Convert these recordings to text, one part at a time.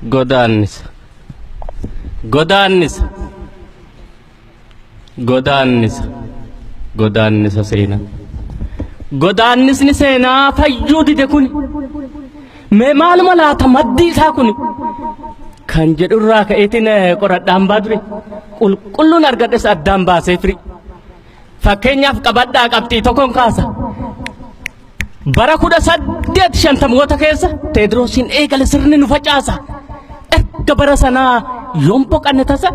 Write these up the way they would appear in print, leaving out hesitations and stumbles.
Godaannisa. Godaannisa. Godaannisa. Godaannisa seenaa. Godaannisni seenaa fayyuu dide kuni. Mee maaluma laata maddi isaa kuni? Kan jedhurraa ka'eetiin qoradhaan baa ture. Qulqulluun argadhes addaan baasee firi. Fakkeenyaaf qabadhaa qabxii tokkoon kaasa. Bara 1850moota keessa Teediroosiin eegale sirni nu facaasa. Erga bara sanaa yoom boqanne tasa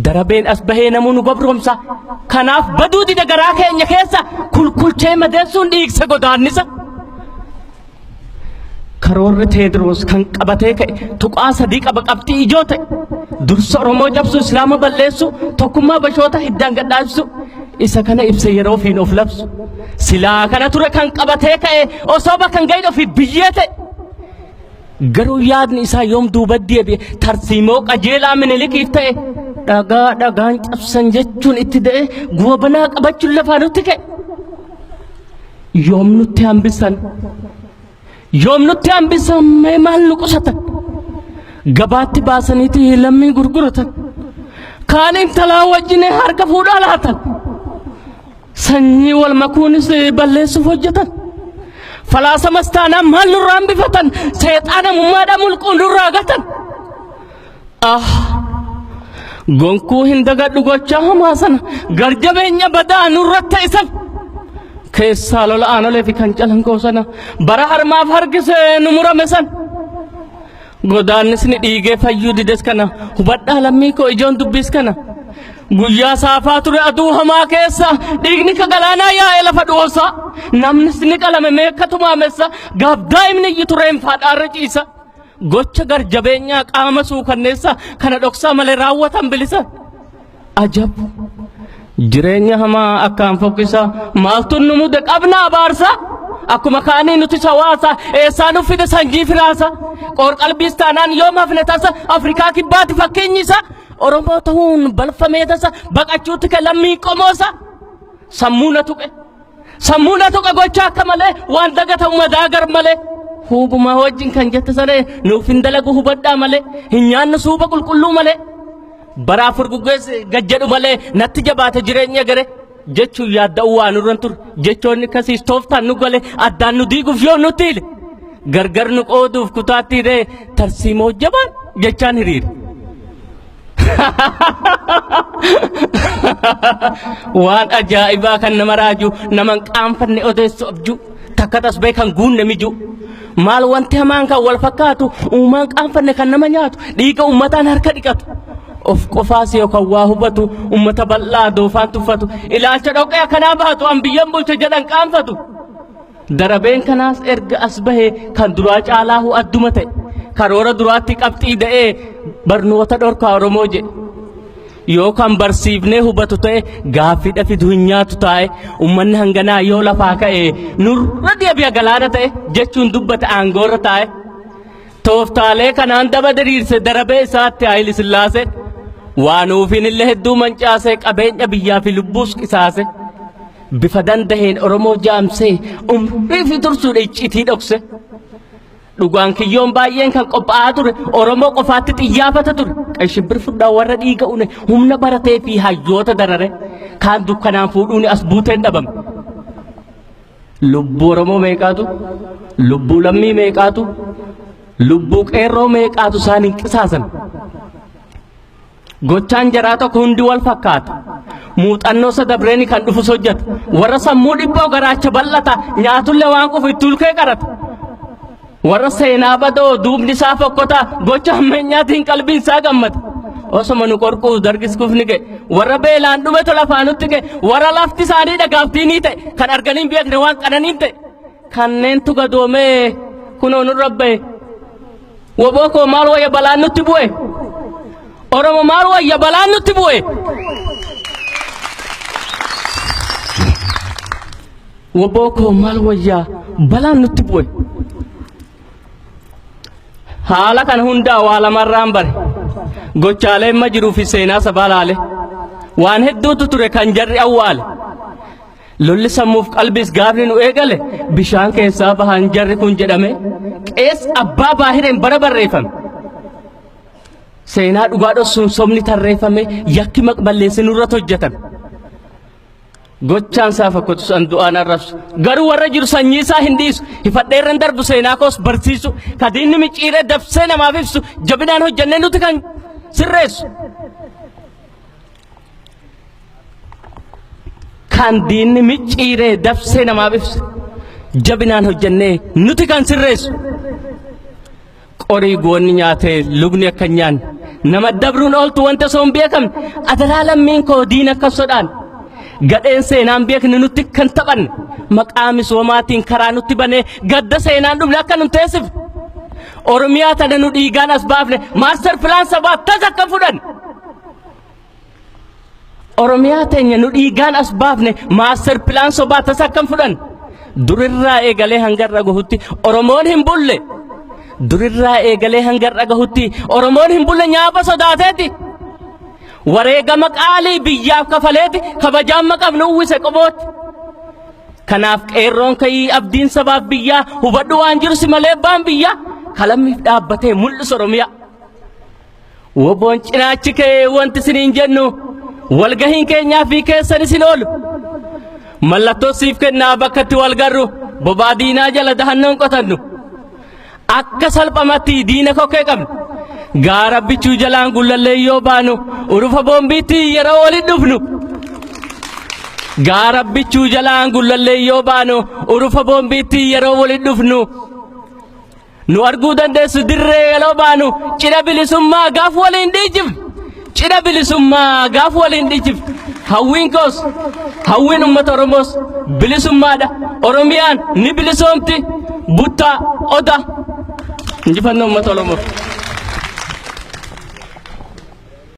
darabeen as bahee namuu nu gabroomsa. Kanaaf baduu dida garaa keenya keessa kulkulchee madeessuun dhiigse godaannisa. Karoorri Teediroos kan qabatee ka'e tuqaa sadii qaba qabxii ijoo ta'e. Dursa Oromoo cabsu, Islaama balleessu, tokkummaa bashoota hiddaan gadhaabsu, isa kana ibse yeroo ofiin of labsu. Silaa kana ture kan qabatee ka'e osoo bakka hin gahin ofii biyyee ta'e. Garuu yaadni isaa yoom duuba deebi'e tarsiimoo qajeelaa Minilikiif ta'e dhagaa dhagaan cabsan jechuun itti da'e goobanaa qabachuun lafaa nutti ka'e. Yoom nutti hambisan? Yoom nutti hambisan mee maal nu qusatan? Gabaatti baasaniiti lammii gurguratan. Kaan intalaa wajjin harka fuudhaa laatan. Sanyii wal makuunis balleessuuf hojjetan. Falaasamas taanaan maal nurraa hambifatan? Seexaana mummaadhaa mulquun nurraa gatan. Ah! Gonkuu hin dagadhu gochaa hamaa sana garjabeenya badaa nurratti ta'e sana. Keessaa lola aanolee fi kan calanqoo sana bara harmaaf harkisee nu murame sana. Godaannisni dhiigee fayyuu dides kana hubadhaa lammii koo ijoon dubbiis kana. Guyyaa saafaa ture aduu hamaa keessa dhiigni ka galaanaa yaa'ee lafa dhoosa. Namnis ni qalame meeqa tumaamessa gaaf daa'imni iyyi tureen faadhaarra ciisa. Gocha garjabeenyaa qaama suukanneessa kana dhoksaa malee raawwatan bilisa. Ajab! Jireenya hamaa akkaan fokkisa maaltu nu mude qabna abaarsa. Akkuma kaanii nuti hawaasa eessaa nu fide sanyii firaasa. Qoor-qalbiis taanaan yoom hafne tasa Afrikaa kibbaati fakkeenyi isa. Oromoo ta'uun balfamee tasa baqachuutti kan lammii qomoosa. Sammuu na tuqe. Sammuu na tuqe gocha akka malee waan dagatamu madaa gar malee. Huubuma wajjin kan jette sana nuuf hin dalagu hubadhaa malee hin nyaannu suuba qulqulluu malee. Bara afur guggeessi gad jedhu malee natti jabaate jireenya gare jechuun yaadda'uu waan nurra hin turre jechoonni akkasiis tooftaan nu gale addaan nu diiguuf yoo nutti hile gargar nu qooduuf kutaatti hiree tarsiimoo jabaan jechaan hiriire. Waan ajaa'ibaa kan nama raaju nama hin qaanfanne odeessu abjuu takka tasbee kan guunne mijuu. Maal wanti hamaan kan wal fakkaatu uumaan qaanfanne kan nama nyaatu dhiiga uummataan harka dhiqatu. Of qofaas yookaan waa hubatu uummata bal'aa doofaan tuffatu ilaalcha dhoqqee akkanaa baatu an biyyan bulcha jedhan qaanfatu. Darabeen kanaas erga as bahe kan duraa caalaahu adduma ta'e karoora duraatti qabxii da'ee barnoota dhorkaa Oromoo jedhe. Yoo kan barsiifnee hubatu ta'e gaaffiidha fidu hin nyaatu taa'e ummanni hanganaa yoo lafaa ka'e nurra deebi'a galaana ta'e jechuun dubbate aangoorra taa'e. Tooftaalee kanaan daba diriirse darabee isaatti Haayile Sillaaseen waan uufiin illee hedduu mancaasee qabeenya biyyaa fi lubbuus qisaase. Bifa dandaheen Oromoo jaamsee umrii fi tursuudha iccitii dhokse. Dhugaan kiyyoon baay'een kan qophaa'aa ture Oromoo qofaatti xiyyaafata ture. Qashibbir fudhaa warra dhiiga une humna baratee fi hayyoota darare kaan dukkanaan fuudhuun as buuteen dhabame. Lubbuu Oromoo meeqaatu lubbuu lammii meeqaatu lubbuu qeerroo meeqaatu isaan hin qisaasan. Gochaan jaraa tokko hundi wal fakkaata. Muuxannoo isa dabreeni kan dhufus hojjeta. Warra sammuu dhiphoo garaacha bal'ata nyaatullee waan qufu itti ulkee qarata. Warra seenaa badoo duubni isaa fokkota gocha hammeenyaatiin qalbiin isaa gammada. Osoma nu qorquuf dargis kufni ga'e. Warra beelaan dhumetu lafaa nutti ga'e. Warra lafti isaanii dhagaaftiinii ta'e kan arganii hin beekne waan qananiin ta'e. Kanneentu gadoomee kunoo nurra ba'e. Woboo koo maal wayya balaan nutti bu'e? Oromo maal wayya balaan nutti bu'e? Woboo koo maal wayya balaan nutti bu'e? Haala kana hundaa waa lamarraan bare. Gochaalee amma jiruu fi seenaa sabaa laale. Waan hedduutu ture kan jarri awwaale. Lolli sammuuf qalbiis gaafni nu eegale bishaan keessaa bahan jarri kun jedhame qees abbaa baahireen bara barreeffame. Seenaa dhugaa dhossuun sobni tarreeffame yakki maqballeessi nurratti hojjetame. Gochaan isaa fakkotu san du'aan arrabsu. Garuu warra jiru sanyii isaa hin dhiisu. Hifadhee irra hin darbu seenaa koos barsiisu. Ka diinni micciiree dabsee namaaf ibsu. Jabinaan hojjennee nuti kan sirreessu. Kan diinni micciiree dabsee namaaf ibsu. Jabinaan hojjennee nuti kan sirreessu. Qorii goonni nyaatee lubni akka hin nyaanne. Nama dabruun ooltu wanta osoo hin beekamne. Adaraa lammiin koo diina akka sodaan. Gadheen seenaan beekne nutti kan taphanne. Maqaa misoomaatiin karaa nutti banee gadda seenaan dhumne akka nun teessifne. Oromiyaa tana nu dhiigaan as baafne maaster pilaan sabaa tasa akka fudhanne. Oromiyaa teenya nu dhiigaan as baafne maaster pilaan sobaa tasa akkam fudhan. Durirraa eegalee hanga irra gahutti Oromoon hin bulle. Durirraa eegalee hanga irra gahutti Oromoon hin bulle nyaapa sodaateeti. Wareegama qaalii biyyaaf kafaleeti kabajaan maqaf nu uwwise qobootti. Kanaaf qeerroon ka'ii abdiin sabaaf biyyaa hubadhu waan jiru si malee abbaan biyyaa kalammiif dhaabbatee mul'isu Oromiyaa. Woboon cinaachi kee wanti isiniin jennu walgahiin keenyaa fi keessan isin oolu. Mallattoo siif kennaa bakka itti wal garru bobaa diinaa jala dahannoon qotannu. Akka salphamatti diina kokkee qabnu. Gaara bichuu jalaan gullallee yoo baanu urufa boombiitti yeroo waliin dhufnu. Gaara bichuu jalaan gullallee yoo baanu urufa boombiitti yeroo waliin dhufnu. Nu arguu dandeessu dirree yeroo baanu cidha bilisummaa gaaf waliin dhiijifnu. Cidha bilisummaa gaaf waliin dhiijifnu. Hawwiin koos hawwiin uummata Oromoos bilisummaadha. Oromiyaan ni bilisoomti. Buttaa oda. Injifannoo uummata Oromoof.